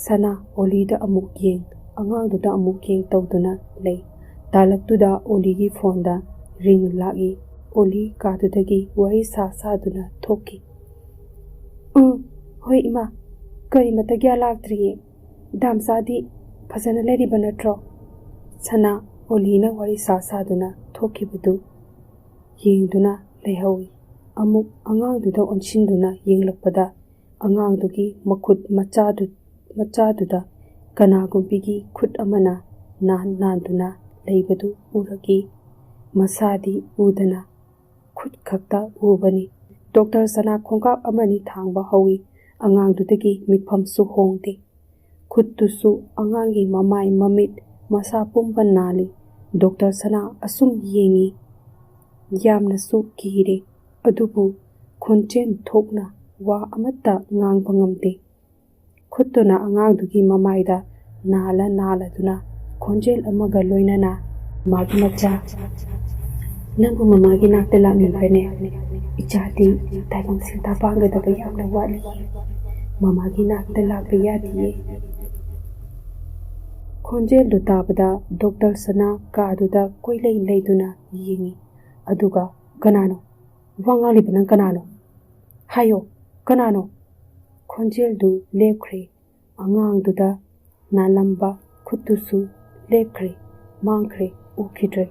ꯁꯅꯥ ꯑꯣꯂꯤꯗ ꯑꯃꯨꯛ ꯌꯦꯡ, ꯑꯉꯥꯡꯗꯨꯗ ꯑꯃꯨꯛ ꯌꯦꯡ ꯇꯧꯗꯨꯅ ꯂꯩ꯫ ꯇꯥꯂꯛꯇꯨꯗ ꯑꯣꯂꯤꯒꯤ ꯐꯣꯟꯗ ꯔꯤꯡ ꯂꯥꯛꯏ꯫ ꯑꯣꯂꯤ ꯀꯥꯗꯨꯗꯒꯤ ꯋꯥꯔꯤ ꯁꯥ ꯁꯥꯗꯨꯅ ꯊꯣꯛꯈꯤ꯫ "ꯎꯝ, ꯍꯣꯏ ꯏꯃꯥ, ꯀꯔꯤꯃꯠꯇ ꯒ꯭ꯌꯥꯟ ꯂꯥꯛꯇ꯭ꯔꯤꯌꯦ꯫ ꯗꯥꯝꯆꯥꯗꯤ ꯐꯖꯅ ꯂꯩꯔꯤꯕ ꯅꯠꯇ꯭ꯔꯣ?" ꯁꯅꯥ ꯑꯣꯂꯤꯅ ꯋꯥꯔꯤ ꯁꯥ ꯁꯥꯗꯨꯅ ꯊꯣꯛꯈꯤꯕꯗꯨ ꯌꯦꯡꯗꯨꯅ ꯂꯩꯍꯧꯏ꯫ ꯑꯃꯨꯛ ꯑꯉꯥꯡꯗꯨꯗ ꯑꯣꯟꯁꯤꯟꯗꯨꯅ ꯌꯦꯡꯂꯛꯄꯗ ꯑꯉꯥꯡꯗꯨꯒꯤ ꯃꯈꯨꯠ ꯃꯆꯥꯗꯨ-, ꯃꯆꯥꯗꯨꯗ ꯀꯅꯥꯒꯨꯝꯕꯤꯒꯤ ꯈꯨꯠ ꯑꯃꯅ ꯅꯥꯟ ꯅꯥꯟꯗꯨꯅ ꯂꯩꯕꯗꯨ ꯎꯔꯛꯏ꯫ ꯃꯁꯥꯗꯤ ꯎꯗꯅ ꯈꯨꯠ ꯈꯛꯇ ꯎꯕꯅꯤ꯫ ꯗꯣꯛꯇꯔ ꯁꯅꯥ ꯈꯣꯡꯀꯥꯞ ꯑꯃꯅꯤ ꯊꯥꯡꯕ ꯍꯧꯏ꯫ ꯑꯉꯥꯡꯗꯨꯗꯒꯤ ꯃꯤꯠꯐꯝꯁꯨ ꯍꯣꯡꯗꯦ꯫ ꯈꯨꯠꯇꯨꯁꯨ ꯑꯉꯥꯡꯒꯤ ꯃꯃꯥꯏ, ꯃꯃꯤꯠ, ꯃꯁꯥ ꯄꯨꯝꯕ ꯅꯥꯜꯂꯤ꯫ ꯗꯣꯛꯇꯔ ꯁꯅꯥ ꯑꯁꯨꯝ ꯌꯦꯡꯏ꯫ ꯌꯥꯝꯅꯁꯨ ꯀꯤꯔꯦ, ꯑꯗꯨꯕꯨ ꯈꯣꯟꯖꯦꯜ ꯊꯣꯛꯅ ꯋꯥ ꯑꯃꯠꯇ ꯉꯥꯡꯕ ꯉꯝꯗꯦ꯫ ꯈꯨꯠꯇꯨꯅ ꯑꯉꯥꯡꯗꯨꯒꯤ ꯃꯃꯥꯏꯗ ꯅꯥꯜꯂ ꯅꯥꯜꯂꯗꯨꯅ ꯈꯣꯟꯖꯦꯜ ꯑꯃꯒ ꯂꯣꯏꯅꯅ, "ꯃꯥꯒꯤ ꯃꯆꯥ, ꯅꯪꯕꯨ ꯃꯃꯥꯒꯤ ꯅꯥꯛꯇ ꯂꯥꯛꯅꯤꯡꯕ꯭ꯔꯅꯦ? ꯏꯆꯥꯗꯤ ꯇꯥꯏꯕꯪ ꯁꯤꯟꯊꯥ ꯄꯥꯡꯒꯗꯕ ꯌꯥꯝꯅ ꯋꯥꯠꯂꯤ꯫ ꯃꯃꯥꯒꯤ ꯅꯥꯛꯇ ꯂꯥꯛꯄ ꯌꯥꯗꯤꯌꯦ꯫" ꯈꯣꯟꯖꯦꯜꯗꯨ ꯇꯥꯕꯗ ꯗꯣꯛꯇꯔ ꯁꯅꯥ ꯀꯥꯗꯨꯗ ꯀꯣꯏꯂꯩ ꯂꯩꯗꯨꯅ ꯌꯦꯡꯏ꯫ ꯑꯗꯨꯒ, "ꯀꯅꯥꯅꯣ? ꯋꯥ ꯉꯥꯡꯂꯤꯕ ꯅꯪ ꯀꯅꯥꯅꯣ? ꯍꯥꯏꯌꯣ, ꯀꯅꯥꯅꯣ?" ꯈꯣꯟꯖꯦꯜꯗꯨ ꯂꯦꯞꯈ꯭ꯔꯦ꯫ ꯑꯉꯥꯡꯗꯨꯗ ꯅꯥꯜꯂꯝꯕ ꯈꯨꯠꯇꯨꯁꯨ ꯂꯦꯞꯈ꯭ꯔꯦ, ꯃꯥꯡꯈ꯭ꯔꯦ, ꯎꯈꯤꯗ꯭ꯔꯦ꯫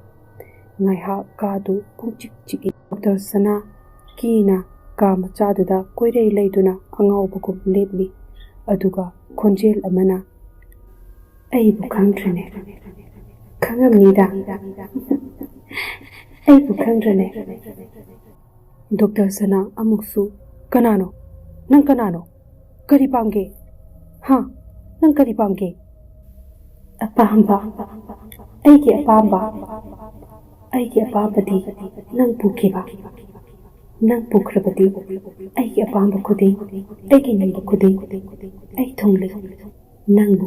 ꯉꯥꯏꯍꯥꯛ ꯀꯥꯗꯨ ꯄꯨꯡꯆꯤꯛ ꯆꯤꯛꯏ꯫ ꯗꯣꯛꯇꯔ ꯁꯅꯥ ꯀꯤꯅ ꯀꯥ ꯃꯆꯥꯗꯨꯗ ꯀꯣꯏꯔꯩ ꯂꯩꯗꯨꯅ ꯑꯉꯥꯎꯕꯒꯨꯝ ꯂꯦꯞꯂꯤ꯫ ꯑꯗꯨꯒ ꯈꯣꯟꯖꯦꯜ ꯑꯃꯅ, "ꯑꯩꯕꯨ ꯈꯪꯗ꯭ꯔꯅꯦ? ꯈꯪꯉꯝꯅꯤꯗ꯫ ꯑꯩꯕꯨ ꯈꯪꯗ꯭ꯔꯅꯦ?" ꯗꯣꯛꯇꯔ ꯁꯅꯥ ꯑꯃꯨꯛꯁꯨ, "ꯀꯅꯥꯅꯣ? ꯅꯪ ꯀꯅꯥꯅꯣ? ꯀꯔꯤ ꯄꯥꯝꯒꯦ? ꯍꯥ? ꯅꯪ ꯀꯔꯤ ꯄꯥꯝꯒꯦ?" "ꯑꯄꯥꯝꯕ? ꯑꯩꯒꯤ ꯑꯄꯥꯝꯕ? ꯑꯩꯒꯤ ꯑꯄꯥꯝꯕꯗꯤ ꯅꯪ ꯄꯨꯈꯤꯕ꯫ ꯅꯪ ꯄꯨꯈ꯭ꯔꯕꯗꯤ ꯑꯩꯒꯤ ꯑꯄꯥꯝꯕ ꯈꯨꯗꯤꯡ, ꯑꯩꯒꯤ ꯅꯤꯡꯕ ꯈꯨꯗꯤꯡ ꯑꯩ ꯊꯨꯡꯂꯦ꯫ ꯅꯪꯕꯨ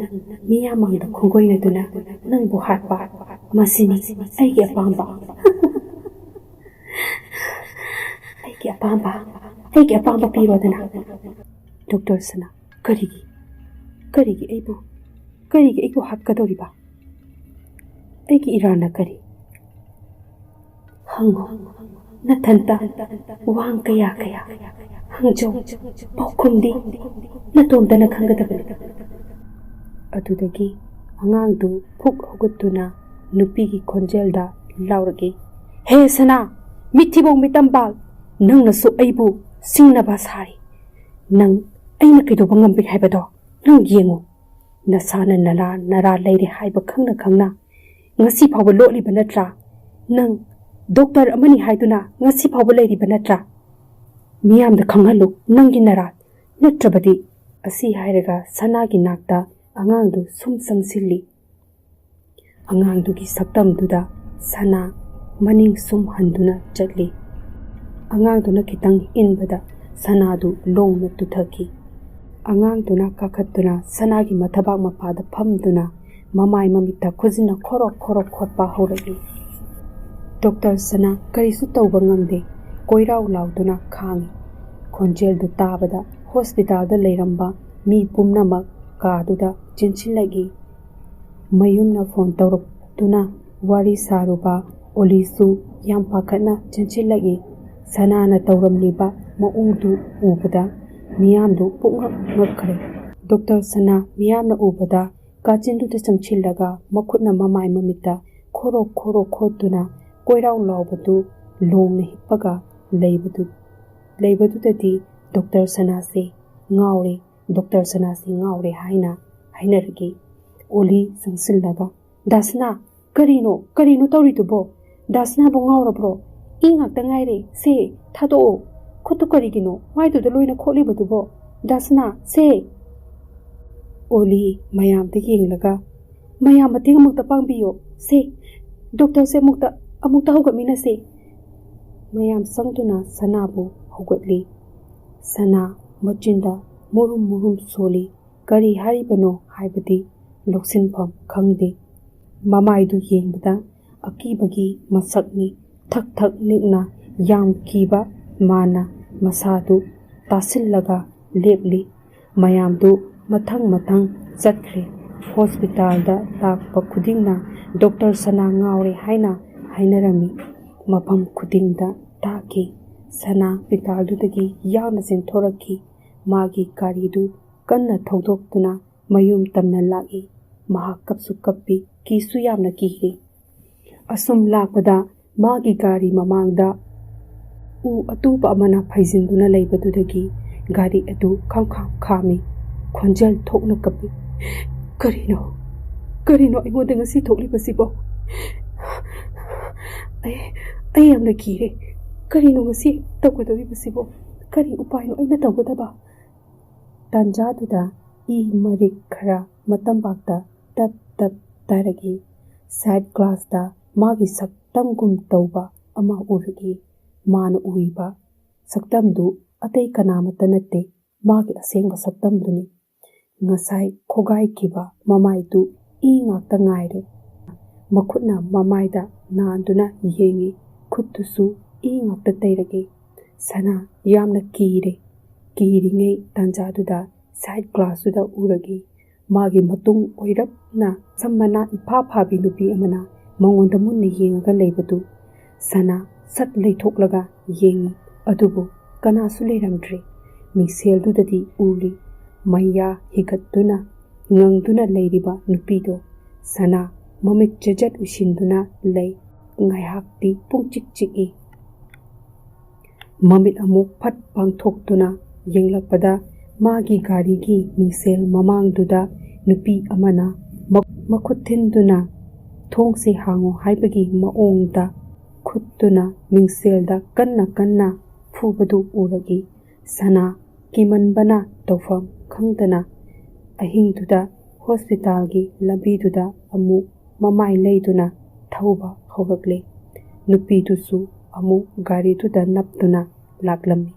ꯃꯤꯌꯥꯝ ꯃꯥꯡꯗ ꯈꯣꯡꯒꯣꯏꯅꯗꯨꯅ ꯅꯪꯕꯨ ꯍꯥꯠꯄ, ꯃꯁꯤꯅꯤ ꯑꯩꯒꯤ ꯑꯄꯥꯝꯕ꯫ ꯑꯩꯒꯤ ꯑꯄꯥꯝꯕ, ꯑꯩꯒꯤ ꯑꯄꯥꯝꯕ ꯄꯤꯔꯣꯗꯅ꯫ ꯗꯣꯛꯇꯔ ꯁꯅꯥ, ꯀꯔꯤꯒꯤ, ꯀꯔꯤꯒꯤ ꯑꯩꯕꯨ, ꯀꯔꯤꯒꯤ ꯑꯩꯕꯨ ꯍꯥꯠꯀꯗꯧꯔꯤꯕ? ꯑꯩꯒꯤ ꯏꯔꯥꯟꯅ ꯀꯔꯤ? ꯍꯪꯉꯨ, ꯅꯊꯟꯇ ꯋꯥꯍꯪ ꯀꯌꯥ ꯀꯌꯥ ꯍꯪꯖꯧ, ꯄꯥꯎꯈꯨꯝꯗꯤ ꯅꯇꯣꯝꯇꯅ ꯈꯪꯒꯗꯕꯅꯤ꯫ ꯑꯗꯨꯗꯒꯤ ꯑꯉꯥꯡꯗꯨ ꯐꯨꯛ ꯍꯧꯒꯠꯇꯨꯅ ꯅꯨꯄꯤꯒꯤ ꯈꯣꯟꯖꯦꯜꯗ ꯂꯥꯎꯔꯛꯏ, "ꯍꯦ ꯁꯅꯥ, ꯃꯤꯠꯊꯤꯕꯣꯡ ꯃꯤꯇꯝꯕꯥꯜ, ꯅꯪꯅꯁꯨ ꯑꯩꯕꯨ ꯁꯤꯡꯅꯕ ꯁꯥꯔꯤ꯫ ꯅꯪ ꯑꯩꯅ ꯀꯩꯗꯧꯕ ꯉꯝꯕꯒꯦ ꯍꯥꯏꯕꯗꯣ ꯅꯪ ꯌꯦꯡꯉꯨ꯫ ꯅꯁꯥꯅ ꯅꯔꯥ ꯅꯔꯥ ꯂꯩꯔꯦ ꯍꯥꯏꯕ ꯈꯪꯅ ꯈꯪꯅ ꯉꯁꯤ ꯐꯥꯎꯕ ꯂꯣꯠꯂꯤꯕ ꯅꯠꯇ꯭ꯔꯥ? ꯅꯪ ꯗꯣꯛꯇꯔ ꯑꯃꯅꯤ ꯍꯥꯏꯗꯨꯅ ꯉꯁꯤ ꯐꯥꯎꯕ ꯂꯩꯔꯤꯕ ꯅꯠꯇ꯭ꯔꯥ? ꯃꯤꯌꯥꯝꯗ ꯈꯪꯍꯜꯂꯨ ꯅꯪꯒꯤ ꯅꯔꯥ, ꯅꯠꯇ꯭ꯔꯕꯗꯤ"꯫ ꯑꯁꯤ ꯍꯥꯏꯔꯒ ꯁꯅꯥꯒꯤ ꯅꯥꯛꯇ ꯑꯉꯥꯡꯗꯨ ꯁꯨꯝ ꯆꯪꯁꯤꯜꯂꯤ꯫ ꯑꯉꯥꯡꯗꯨꯒꯤ ꯁꯛꯇꯝꯗꯨꯗ ꯁꯅꯥ ꯃꯅꯤꯡ ꯁꯨꯝ ꯍꯟꯗꯨꯅ ꯆꯠꯂꯤ꯫ ꯑꯉꯥꯡꯗꯨꯅ ꯈꯤꯇꯪ ꯏꯟꯕꯗ ꯁꯅꯥꯗꯨ ꯂꯣꯡꯅ ꯇꯨꯊꯈꯤ꯫ ꯑꯉꯥꯡꯗꯨꯅ ꯀꯥꯈꯠꯇꯨꯅ ꯁꯅꯥꯒꯤ ꯃꯊꯕꯥꯛ ꯃꯄꯥꯗ ꯐꯝꯗꯨꯅ ꯃꯃꯥꯏ ꯃꯃꯤꯠꯇ ꯈꯨꯖꯤꯟꯅ ꯈꯣꯔꯣꯛ ꯈꯣꯔꯣꯛ ꯈꯣꯠꯄ ꯍꯧꯔꯛꯏ꯫ ꯗꯣꯛꯇꯔ ꯁꯅꯥ ꯀꯔꯤꯁꯨ ꯇꯧꯕ ꯉꯝꯗꯦ, ꯀꯣꯏꯔꯥꯎ ꯂꯥꯎꯗꯨꯅ ꯈꯥꯡꯏ꯫ ꯈꯣꯟꯖꯦꯜꯗꯨ ꯇꯥꯕꯗ ꯍꯣꯁꯄꯤꯇꯥꯜꯗ ꯂꯩꯔꯝꯕ ꯃꯤ ꯄꯨꯝꯅꯃꯛ ꯀꯥꯗꯨꯗ ꯆꯦꯟꯁꯤꯜꯂꯛꯏ꯫ ꯃꯌꯨꯝꯅ ꯐꯣꯟ ꯇꯧꯔꯛꯇꯨꯅ ꯋꯥꯔꯤ ꯁꯥꯔꯨꯕ ꯑꯣꯂꯤꯁꯨ ꯌꯥꯝ ꯄꯥꯈꯠꯅ ꯆꯦꯟꯁꯤꯜꯂꯛꯏ꯫ ꯁꯅꯥꯅ ꯇꯧꯔꯝꯂꯤꯕ ꯃꯑꯣꯡꯗꯨ ꯎꯕꯗ ꯃꯤꯌꯥꯝꯗꯨ ꯄꯨꯡꯉꯛ ꯉꯛꯈ꯭ꯔꯦ꯫ ꯗꯣꯛꯇꯔ ꯁꯅꯥ ꯃꯤꯌꯥꯝꯅ ꯎꯕꯗ ꯀꯥꯆꯤꯟꯗꯨꯗ ꯆꯪꯁꯤꯜꯂꯒ ꯃꯈꯨꯠꯅ ꯃꯃꯥꯏ ꯃꯃꯤꯠꯇ ꯈꯣꯔꯣꯛ ꯈꯣꯔꯣꯛ ꯈꯣꯠꯇꯨꯅ ꯀꯣꯏꯔꯥꯎ ꯂꯥꯎꯕꯗꯨ ꯂꯣꯡꯅ ꯍꯤꯞꯄꯒ ꯂꯩꯕꯗꯨ, ꯂꯩꯕꯗꯨꯗꯗꯤ ꯗꯣꯛꯇꯔ ꯁꯅꯥꯁꯦ ꯉꯥꯎꯔꯦ, ꯗꯣꯛꯇꯔ ꯁꯅꯥꯁꯦ ꯉꯥꯎꯔꯦ ꯍꯥꯏꯅ ꯍꯥꯏꯅꯔꯛꯏ꯫ ꯑꯣꯂꯤ ꯆꯪꯁꯤꯜꯂꯒ, "ꯗꯥꯁꯅꯥ, ꯀꯔꯤꯅꯣ, ꯀꯔꯤꯅꯣ ꯇꯧꯔꯤꯗꯨꯕꯣ? ꯗꯥꯁꯅꯥꯕꯨ ꯉꯥꯎꯔꯕ꯭ꯔꯣ? ꯏ ꯉꯥꯛꯇ ꯉꯥꯏꯔꯦ꯫ ꯁꯦ, ꯊꯥꯗꯣꯛꯑꯣ꯫ ꯈꯨꯠꯇꯨ ꯀꯔꯤꯒꯤꯅꯣ ꯃꯥꯏꯗꯨꯗ ꯂꯣꯏꯅ ꯈꯣꯠꯂꯤꯕꯗꯨꯕꯣ? ꯗꯥꯁꯅꯥ, ꯁꯦ!" ꯑꯣꯂꯤ ꯃꯌꯥꯝꯗ ꯌꯦꯡꯂꯒ, "ꯃꯌꯥꯝ ꯃꯇꯦꯡ ꯑꯃꯨꯛꯇ ꯄꯥꯡꯕꯤꯌꯣ꯫ ꯁꯦ, ꯗꯣꯛꯇꯔꯁꯦ ꯑꯃꯨꯛꯇ, ꯑꯃꯨꯛꯇ ꯍꯧꯒꯠꯃꯤꯟꯅꯁꯦ꯫" ꯃꯌꯥꯝ ꯆꯪꯗꯨꯅ ꯁꯅꯥꯕꯨ ꯍꯧꯒꯠꯂꯤ꯫ ꯁꯅꯥ ꯃꯆꯤꯟꯗ ꯃꯨꯔꯨꯝ ꯃꯨꯔꯨꯝ ꯁꯣꯜꯂꯤ꯫ ꯀꯔꯤ ꯍꯥꯏꯔꯤꯕꯅꯣ ꯍꯥꯏꯕꯗꯤ ꯂꯧꯁꯤꯟꯐꯝ ꯈꯪꯗꯦ꯫ ꯃꯃꯥꯏꯗꯨ ꯌꯦꯡꯕꯗ ꯑꯀꯤꯕꯒꯤ ꯃꯁꯛꯅꯤ꯫ ꯊꯛ ꯊꯛ ꯅꯤꯛꯅ ꯌꯥꯝ ꯀꯤꯕ ꯃꯥꯅ ꯃꯁꯥꯗꯨ ꯇꯥꯁꯤꯜꯂꯒ ꯂꯦꯞꯂꯤ꯫ ꯃꯌꯥꯝꯗꯨ ꯃꯊꯪ ꯃꯊꯪ ꯆꯠꯈ꯭ꯔꯦ꯫ ꯍꯣꯁꯄꯤꯇꯥꯜꯗ ꯂꯥꯛꯄ ꯈꯨꯗꯤꯡꯅ "ꯗꯣꯛꯇꯔ ꯁꯅꯥ ꯉꯥꯎꯔꯦ" ꯍꯥꯏꯅ ꯍꯥꯏꯅꯔꯝꯃꯤ꯫ ꯃꯐꯝ ꯈꯨꯗꯤꯡꯗ ꯇꯥꯈꯤ꯫ ꯁꯅꯥ ꯍꯣꯁꯄꯤꯇꯥꯜꯗꯨꯗꯒꯤ ꯌꯥꯡꯅ ꯆꯦꯟꯊꯣꯔꯛꯈꯤ꯫ ꯃꯥꯒꯤ ꯒꯥꯔꯤꯗꯨ ꯀꯟꯅ ꯊꯧꯗꯣꯛꯇꯨꯅ ꯃꯌꯨꯝ ꯇꯝꯅ ꯂꯥꯛꯏ꯫ ꯃꯍꯥꯛ ꯀꯞꯁꯨ ꯀꯞꯄꯤ, ꯀꯤꯁꯨ ꯌꯥꯝꯅ ꯀꯤꯔꯤ꯫ ꯑꯁꯨꯝ ꯂꯥꯛꯄꯗ ꯃꯥꯒꯤ ꯒꯥꯔꯤ ꯃꯃꯥꯡꯗ ꯎ ꯑꯇꯨꯕ ꯑꯃꯅ ꯐꯩꯖꯤꯟꯗꯨꯅ ꯂꯩꯕꯗꯨꯗꯒꯤ ꯒꯥꯔꯤ ꯑꯗꯨ ꯈꯝ ꯈꯥꯝ ꯈꯥꯝꯃꯤ꯫ ꯈꯣꯟꯖꯦꯜ ꯊꯣꯛꯅ ꯀꯞꯄꯤ꯫ "ꯀꯔꯤꯅꯣ? ꯀꯔꯤꯅꯣ ꯑꯩꯉꯣꯟꯗ ꯉꯁꯤ ꯊꯣꯛꯂꯤꯕꯁꯤꯕꯣ? ꯑꯩ, ꯑꯩ ꯌꯥꯝꯅ ꯀꯤꯔꯦ꯫ ꯀꯔꯤꯅꯣ ꯉꯁꯤ ꯇꯧꯒꯗꯧꯔꯤꯕꯁꯤꯕꯣ? ꯀꯔꯤ ꯎꯄꯥꯏꯅꯣ ꯑꯩꯅ ꯇꯧꯒꯗꯕ?" ꯇꯥꯟꯖꯥꯗꯨꯗ ꯏ ꯃꯔꯤꯛ ꯈꯔ ꯃꯇꯝꯕꯥꯛꯇ ꯇꯞ ꯇꯞ ꯇꯥꯔꯛꯏ꯫ ꯁꯥꯏꯠ ꯒ꯭ꯂꯥꯁꯇ ꯃꯥꯒꯤ ꯁꯛꯇꯝꯒꯨꯝ ꯇꯧꯕ ꯑꯃ ꯎꯔꯛꯏ꯫ ꯃꯥꯅ ꯎꯔꯤꯕ ꯁꯛꯇꯝꯗꯨ ꯑꯇꯩ ꯀꯅꯥꯃꯠꯇ ꯅꯠꯇꯦ, ꯃꯥꯒꯤ ꯑꯁꯦꯡꯕ ꯁꯛꯇꯝꯗꯨꯅꯤ꯫ ꯉꯁꯥꯏ ꯈꯣꯒꯥꯏꯈꯤꯕ ꯃꯃꯥꯏꯗꯨ ꯏ ꯉꯥꯛꯇ ꯉꯥꯏꯔꯦ꯫ ꯃꯈꯨꯠꯅ ꯃꯃꯥꯏꯗ ꯅꯥꯟꯗꯨꯅ ꯌꯦꯡꯉꯤ, ꯈꯨꯠꯇꯨꯁꯨ ꯏ ꯉꯥꯛꯇ ꯇꯩꯔꯛꯏ꯫ ꯁꯅꯥ ꯌꯥꯝꯅ ꯀꯤꯔꯦ꯫ ꯀꯤꯔꯤꯉꯩ ꯇꯥꯟꯖꯥꯗꯨꯗ ꯁꯥꯏꯠ ꯒ꯭ꯂꯥꯁꯇꯨꯗ ꯎꯔꯛꯏ꯫ ꯃꯥꯒꯤ ꯃꯇꯨꯡ ꯑꯣꯏꯔꯞꯅ ꯁꯝ ꯃꯅꯥ ꯏꯐꯥ ꯐꯥꯕꯤ ꯅꯨꯄꯤ ꯑꯃꯅ ꯃꯉꯣꯟꯗ ꯃꯨꯟꯅ ꯌꯦꯡꯉꯒ ꯂꯩꯕꯗꯨ ꯁꯅꯥ ꯁꯠ ꯂꯩꯊꯣꯛꯂꯒ ꯌꯦꯡꯉꯤ꯫ ꯑꯗꯨꯕꯨ ꯀꯅꯥꯁꯨ ꯂꯩꯔꯝꯗ꯭ꯔꯦ꯫ ꯃꯤꯡꯁꯦꯜꯗꯨꯗꯗꯤ ꯎꯔꯤ, ꯃꯌꯥ ꯍꯤꯒꯠꯇꯨꯅ ꯉꯪꯗꯨꯅ ꯂꯩꯔꯤꯕ ꯅꯨꯄꯤꯗꯣ꯫ ꯁꯅꯥ ꯃꯃꯤꯠ ꯆꯦꯖꯠ ꯎꯏꯁꯤꯟꯗꯨꯅ ꯂꯩ꯫ ꯉꯥꯏꯍꯥꯛꯇꯤ ꯄꯨꯡꯆꯤꯛ ꯆꯤꯛꯏ꯫ ꯃꯃꯤꯠ ꯑꯃꯨꯛ ꯐꯠ ꯄꯥꯡꯊꯣꯛꯇꯨꯅ ꯌꯦꯡꯂꯛꯄꯗ ꯃꯥꯒꯤ ꯒꯥꯔꯤꯒꯤ ꯃꯤꯡꯁꯦꯜ ꯃꯃꯥꯡꯗꯨꯗ ꯅꯨꯄꯤ ꯑꯃꯅ ꯃ-, ꯃꯈꯨꯠ ꯊꯤꯟꯗꯨꯅ "ꯊꯣꯡꯁꯤ ꯍꯥꯡꯉꯣ" ꯍꯥꯏꯕꯒꯤ ꯃꯑꯣꯡꯗ ꯈꯨꯠꯇꯨꯅ ꯃꯤꯡꯁꯦꯜꯗ ꯀꯟꯅ ꯀꯟꯅ ꯐꯨꯕꯗꯨ ꯎꯔꯛꯏ꯫ ꯁꯅꯥ ꯀꯤꯃꯟꯕꯅ ꯇꯧꯐꯝ ꯈꯪꯗꯅ ꯑꯍꯤꯡꯗꯨꯗ ꯍꯣꯁꯄꯤꯇꯥꯜꯒꯤ ꯂꯝꯕꯤꯗꯨꯗ ꯑꯃꯨꯛ ꯃꯃꯥꯏ ꯂꯩꯗꯨꯅ ꯊꯧꯕ ꯍꯧꯔꯛꯂꯦ꯫ ꯅꯨꯄꯤꯗꯨꯁꯨ ꯑꯃꯨꯛ ꯒꯥꯔꯤꯗꯨꯗ ꯅꯞꯇꯨꯅ ꯂꯥꯛꯂꯝꯃꯤ꯫